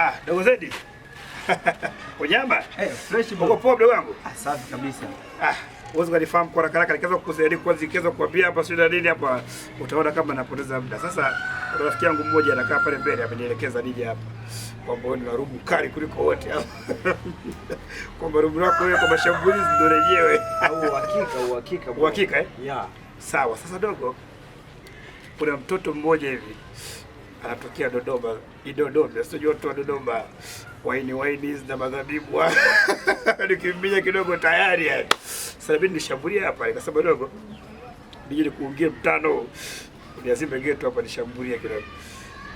Ah, dogo Zedi. Unyama? Eh, fresh bro. Uko poa mdogo wangu? Ah, safi kabisa. Ah, uwezi kunifahamu kwa haraka haraka, nikianza kukusaidia kwanza, nikianza kukuambia hapa sio nini hapa, utaona kama napoteza muda. Sasa kuna rafiki yangu mmoja anakaa pale mbele amenielekeza nije hapa. Kwamba wewe ni rumu kali kuliko wote hapa. Kwamba rumu lako wewe kwa mashambulizi ndio lenyewe. Au uhakika, uhakika bro. Uhakika eh? Yeah. Sawa, sasa dogo, kuna mtoto mmoja hivi anatokea Dodoma, Idodoma, sijui watu wa Dodoma waini waini hizi na madhabibu nikimbinya kidogo tayari yani. Sasa mimi nishambulia hapa, nikasema dogo, nije nikuungie mtano uniazime geto hapa nishambulie kidogo.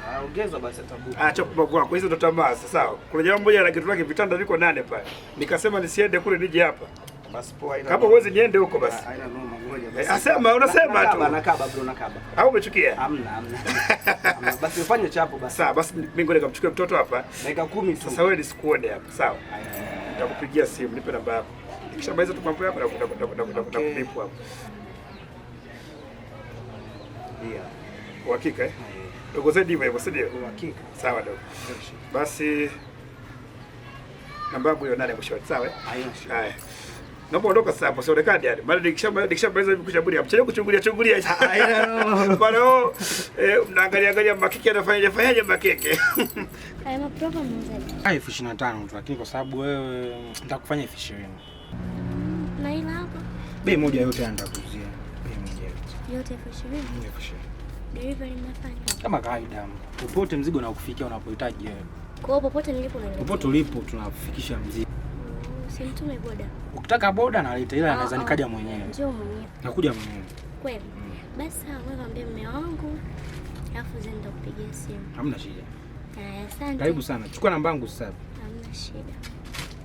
Ah, ongeza basi tabu. Acha pumbavu wako, hizo ndo tamaa sasa. Sawa, kuna jamaa mmoja ana kitu lake vitanda viko 8 pale, nikasema nisiende kule nije hapa. Basi poa, haina. Kama noma. huwezi niende huko basi. Ah, haina noma, ngoja Eh, basi. asema, unasema tu. Nakaba, nakaba bro, nakaba. Au umechukia? Hamna, hamna. Hamna. Basi ufanye chapo basi. Sawa, basi mimi ngoja nikamchukue mtoto hapa. Dakika 10 tu. Sasa wewe nisikuone hapa, sawa? Haya. Nitakupigia simu, nipe namba yako. Nikishamaliza tu mambo yako Okay. nakulipa hapo. Yeah. Uhakika eh? Dogo Zedi hivyo hivyo, si ndio? Uhakika. Sawa dogo. Basi namba yangu hiyo 8 mwishoni, sawa eh? Haina shida. Haya. Naomba ondoka sasa hapo, sionekane yani. Maana nikishamaliza hivi kushambulia, mchaje kuchungulia chungulia. Haina noma. Maana oh, mnaangalia angalia makeke anafanyaje fanyaje makeke. Haya mapropa muuzaji. Ah, 25,000 tu, lakini kwa sababu wewe nitakufanya 20,000. Na ila hapa Bei moja yote nitakuzia. Bei moja yote. yote 20,000. 20,000. Delivery mnafanya. Kama kawaida, popote mzigo unakufikia unapohitaji wewe. Kwa hiyo popote nilipo unaniletea. Popote ulipo tunakufikisha mzigo. Usimtume boda. Ukitaka boda naleta, ila naweza Ah, ah. nikaja mwenyewe. Njoo mwenyewe. Nakuja mwenyewe. Kweli. Basi sawa, wewe mwambie mume wangu. Alafu zeni nitakupigia simu. Hamna shida. Haya, asante. Karibu sana. Chukua namba yangu sasa. Hamna shida.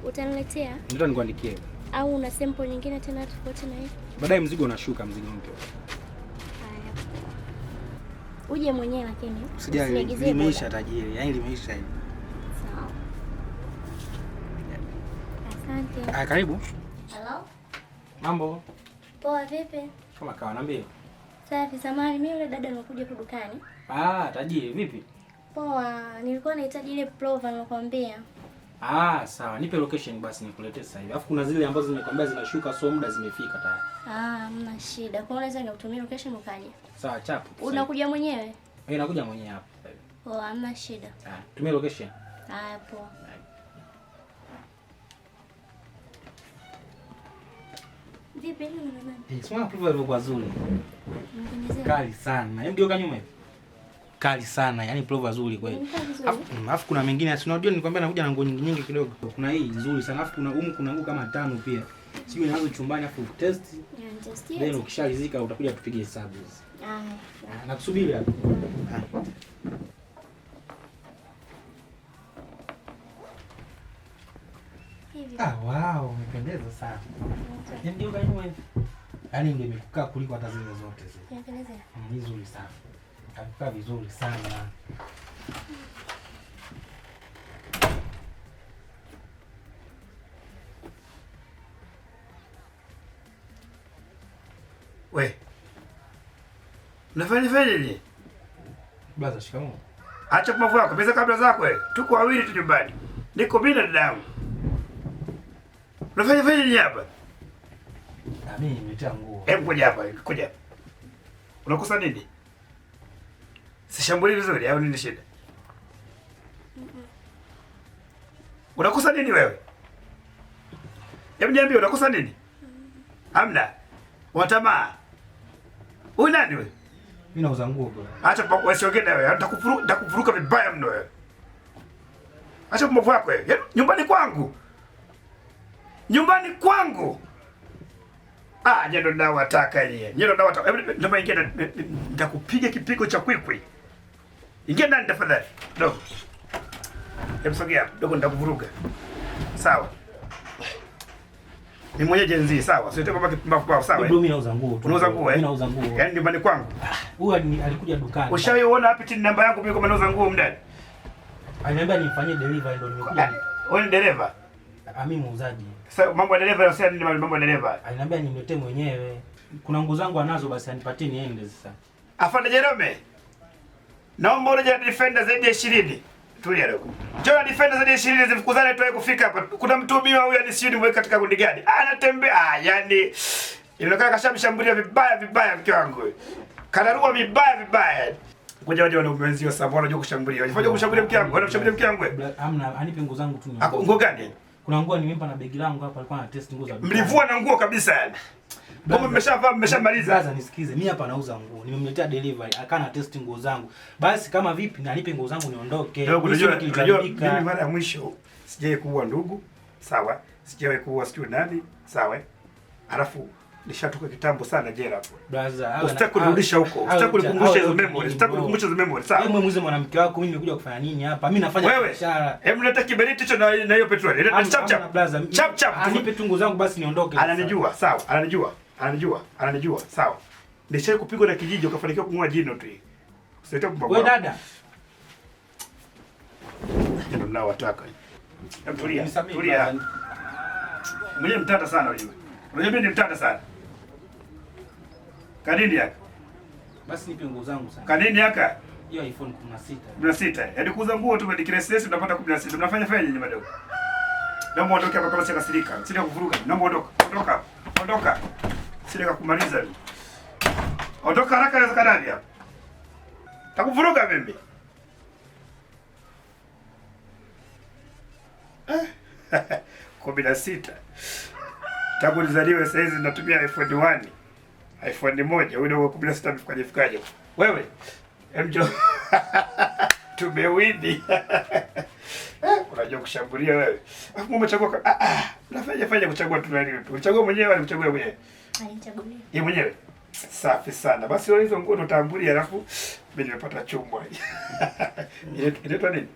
Utaniletea Ndio nikuandikie. au una sample nyingine tena tofauti na hii? Baadaye mzigo unashuka, mzigo mpya. Haya. Uje mwenyewe lakini. Usijali, Usiniagizie limeisha boda. tajiri. Yaani limeisha hili. Sawa. Asante. Ah, karibu. Hello? Mambo. Poa vipi? Kama kawa niambie. Safi, samahani mimi yule dada nimekuja hapo dukani. Ah, tajiri vipi? Poa, nilikuwa nahitaji ile plova nilokuambia. Ah, sawa. Nipe location basi nikuletee sasa hivi. Alafu kuna zile ambazo nimekwambia zinashuka, so muda zimefika tayari. Ah, hamna shida. Kwa hiyo unaweza nikutumia location ukaja. Sawa, chapo. Unakuja mwenyewe? Eh, nakuja mwenyewe hapa sasa hivi. Poa, hamna shida. Ah, tumia location. Haya, poa. Vipi nini una nani? Eh, sio approval ilivyokuwa nzuri. Unapendezea? Kali sana. Hebu geuka nyuma hivi. Kali sana, yaani plover nzuri kweli. Imekaa vizuri. Alafu kuna mengine si unajua nilikwambia nakuja na nguo nyingi nyingi kidogo. Kuna hii nzuri sana. Alafu kuna kuna nguo kama 5 pia. Sijui nazo chumbani alafu test. Yeah, Then ukishalizika utakuja tupige hesabu hizi. Haya. Ah, nakusubiri hapa. Ah. Hivi. Ah, wow, umependeza sana. Hebu geuka nyuma hivi. Yaani ndio imekukaa kuliko hata zile zote zile. Inapendeza. Ni nzuri sana. Kakukaa vizuri sana. We. Unafanya fanya nini? Blaza, shikamoo. Acha pumbavu yako, pesa kabla zako wewe. Tuko wawili tu nyumbani. Niko mimi na dada yangu. Unafanya fanya nini hapa? Na mimi nimetea nguo. Hebu kuja hapa, kuja hapa. Unakosa nini? Sishambuli vizuri au nini shida? Unakosa nini wewe? Hebu niambie unakosa nini? Hamna. Watamaa. Huyu nani wewe? Mimi nauza nguo bro. Acha wewe siongee na wewe. Nitakufuruka, nitakufuruka vibaya mno wewe. Acha pumbavu yako wewe. Yaani, nyumbani kwangu. Nyumbani kwangu. Ah, nyie ndo nawataka nyie. Nyie ndo nawataka. Hebu ndio ingia, nitakupiga kipigo cha kwikwi. Ingia ndani tafadhali. Dogo. Hebu sogea dogo, nitakuvuruga. Sawa. Ni mwenye Gen Z, sawa. Sio kama kipumbavu kwao, sawa. Bro, mimi nauza nguo tu. Unauza nguo eh? Mimi nauza nguo. Yaani nyumbani kwangu. Huyu alikuja dukani. Ushaiona wapi tini namba yangu mimi kama nauza nguo mndani? Aliniambia nimfanyie delivery ndio nimekuja. Wewe ni dereva? Ah, mimi muuzaji. Sasa mambo ya dereva unasema nini mambo ya dereva? Aliniambia nimletee mwenyewe. Kuna nguo zangu anazo basi anipatie niende sasa. Afande Jerome. Naomba uje defender zaidi ya 20. Tulia dogo. Njoo na defender zaidi ya 20 zifukuzane tuwahi kufika hapa. Kuna mtuhumiwa huyu hadi sijui nimweke katika kundi gani. Anatembea, yani inaonekana kashamshambulia vibaya vibaya mke wangu. Kanarua vibaya vibaya. Ngoja waje wanaume wenzio sasa wanajua kushambulia. Wanajua kushambulia mke wangu, wanamshambulia mke wangu. Hamna, anipe nguo zangu tu. Nguo gani? Kuna nguo nimempa na begi langu hapa, alikuwa ana test nguo za duka. Mlivua na nguo kabisa yani. Kama mmeshavaa mmeshamaliza. Sasa nisikize, mimi hapa nauza nguo. Nimemletea delivery, akana test nguo zangu. Basi kama vipi na nipe nguo zangu niondoke. Unajua mimi mara ya mwisho sijawahi kuua ndugu, sawa? Sijawahi kuua sijui nani, sawa? Alafu nishatoka kitambo sana jela hapo. Brother, usitaki kurudisha huko. Usitaki kunikumbusha hizo memory. Usitaki kunikumbusha hizo memory, sawa? Wewe muuze mwanamke wako, mimi nimekuja kufanya nini hapa? Mimi nafanya biashara. Hebu leta kiberiti hicho na hiyo petroli. Leta chap chap. Chap chap. Nipe tungu zangu basi niondoke. Ananijua, sawa? Ananijua. Ananijua, sawa. Nishawahi kupigwa na kijiji ukafanikiwa kung'oa jino tu. Usilete kumbawa. Wewe dada. Ndio nao wataka. Hebu tulia. Tulia. Mwenye mtata sana unajua. Unajua mimi ni mtata sana. Kanini yaka? Basi nipe nguo zangu sana. Kanini yaka? Hiyo iPhone 16. 16. Yaani kuuza nguo tu kwa kiresesi unapata 16. Mnafanya fanya nyinyi madogo. Naomba ondoke hapa kama sikasirika. Sina kuvuruga. Naomba ondoka. Ondoka. Ondoka. Sina kumaliza mimi. Ondoka haraka iwezekanavyo hapa. Takuvuruga mimi. Eh. 16. Tangu nizaliwe sasa hizi natumia iPhone 1. iPhone 1, huyu ndio 16 mfikaje fikaje. Wewe mjo. Tumewini. Unajua kushambulia wewe. Alafu umechagua nafanya fanya kuchagua tu nani tu. Uchagua mwenyewe au kuchagua mwenyewe? Alinichagulia. Yeye mwenyewe. Safi sana. Basi wewe hizo nguo ndo utambulia alafu mimi nimepata chumwa. Inaitwa nini?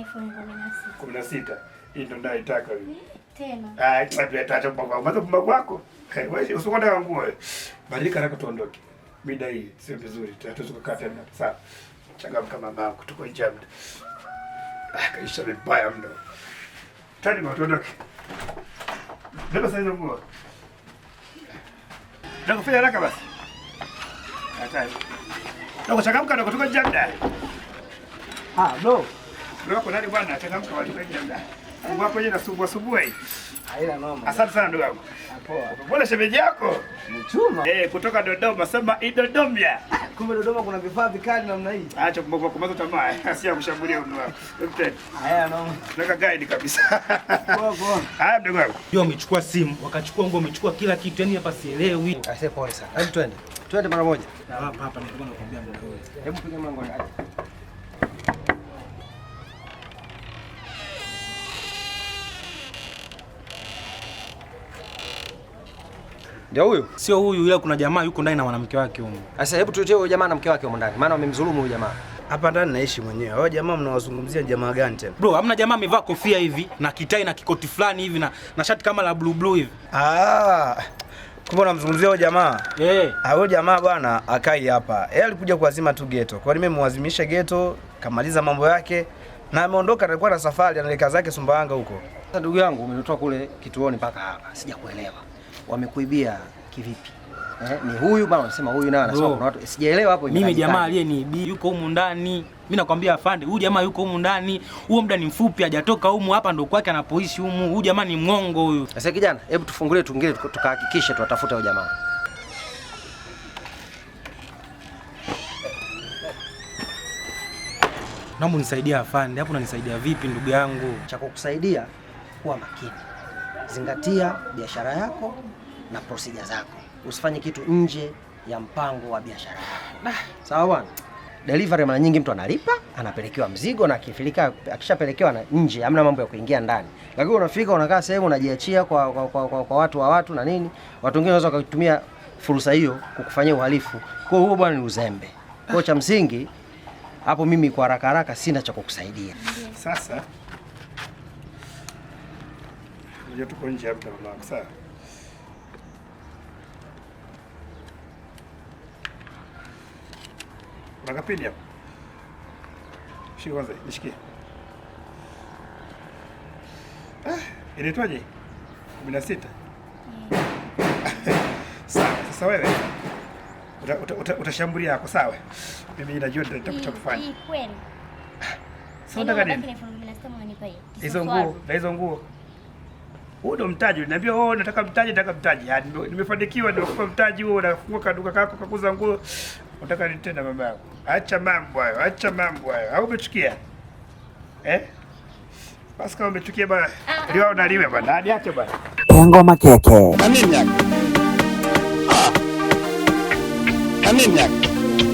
iPhone 16. 16. Hii ndo naitaka mimi. Tena. Sababu tata mbaba. Mwanzo mbaba wako. Wewe usikwenda nguo wewe. Badilika haraka tuondoke. Mida hii sio vizuri. Tutaweza kukaa tena. Sawa. Changamka mama tuko nje muda. Kaisha vibaya mno. Tani tuondoke. Beba sasa hizo nguo. Ndio kufanya haraka basi. Hatari. Ndio changamka ndio kutoka nje muda. Bro. Ndio wako nani bwana? Changamka watu nje muda. Mungu wako yeye nasumbua sumbua hii. Haina noma. Asante sana ndugu yangu. Poa. Mbona shemeji yako? Mchuma. Kutoka Dodoma, sema Idodomia. Kumbe Dodoma kuna vifaa vikali namna hii. Acha kumboka kumaza tamaa. Si ya kushambulia mtu wako. Mtende. Haina noma. Tunaka guide kabisa. Poa poa. Haya mdogo wangu. Yeye amechukua simu, wakachukua nguo, amechukua kila kitu. Yaani hapa sielewi. Asante pole sana. Hebu twende. Twende mara moja. Na hapa hapa nilikuwa nakwambia mdogo wewe. Hebu piga mlango aje. Ndio huyu? Sio huyu, ila kuna jamaa yuko ndani na mwanamke wake huko. Sasa hebu tuletee huyo jamaa na mke wake huko ndani. Maana wamemdhulumu huyu jamaa. Hapa ndani naishi mwenyewe. Hao jamaa mnawazungumzia jamaa gani tena? Bro, hamna jamaa amevaa kofia hivi na kitai na kikoti fulani hivi na shati kama la blue blue hivi. Kumbe unamzungumzia huyo jamaa? Huyo jamaa bwana akai hapa. Yeye alikuja kuazima tu ghetto. Kwa nini nimemwazimisha ghetto, kamaliza mambo yake na ameondoka, alikuwa na safari anaelekea zake Sumbawanga huko. Sasa ndugu yangu umenitoa kule kituoni mpaka hapa. Sijakuelewa. Wamekuibia kivipi? Ni huyu bwana anasema huyu naye anasema kuna watu. Sijaelewa hapo. Mimi jamaa aliyeniibia yuko humu ndani. Mimi nakwambia afande, huyu jamaa yuko humu ndani. Huo muda ni mfupi hajatoka humu, hapa ndo kwake anapoishi humu. Huyu jamaa ni mwongo huyu. Sasa kijana, hebu tufungulie tuingie tukahakikishe tuwatafute huyo jamaa. Naomba unisaidie afande, hapo unanisaidia vipi ndugu yangu? Cha kukusaidia kuwa makini. Zingatia biashara yako na procedure zako. Usifanye kitu nje ya mpango wa biashara yako. Sawa bwana? Delivery mara nyingi mtu analipa, anapelekewa mzigo na akifilika akishapelekewa na nje, hamna mambo ya kuingia ndani. Lakini unafika unakaa sehemu unajiachia kwa watu wa watu na nini? Watu wengine wanaweza kutumia fursa hiyo kukufanyia uhalifu. Kwa hiyo huo bwana ni uzembe. Kwa hiyo cha msingi hapo mimi kwa haraka haraka sina cha kukusaidia. Sasa unajua tuko nje hapa mama wangu, sawa? Kuna kapini hapo. Shika kwanza, nishikie. Inaitwaje? 16. Sawa, sasa wewe utashambulia yako, sawa? Mimi najua nitakucha kufanya. Hii kweli. Sasa unataka Yaani nini? mabaki ni 16,000 unanipa hiyo. Hizo nguo, na hizo nguo. Huo ndo mtaji. Niambia wewe nataka mtaji, nataka mtaji. Ah, nimefanikiwa nimekupa mtaji huo, unafungua kaduka kako kakuza nguo. Unataka nini tena mama yangu? Acha mambo hayo, acha mambo hayo. Au umechukia? Eh? Basi kama umechukia bana, liwa unaliwe bana. Hadi ache bana. Engoma keke. Na mimi hapa. Ah. Na mimi hapa.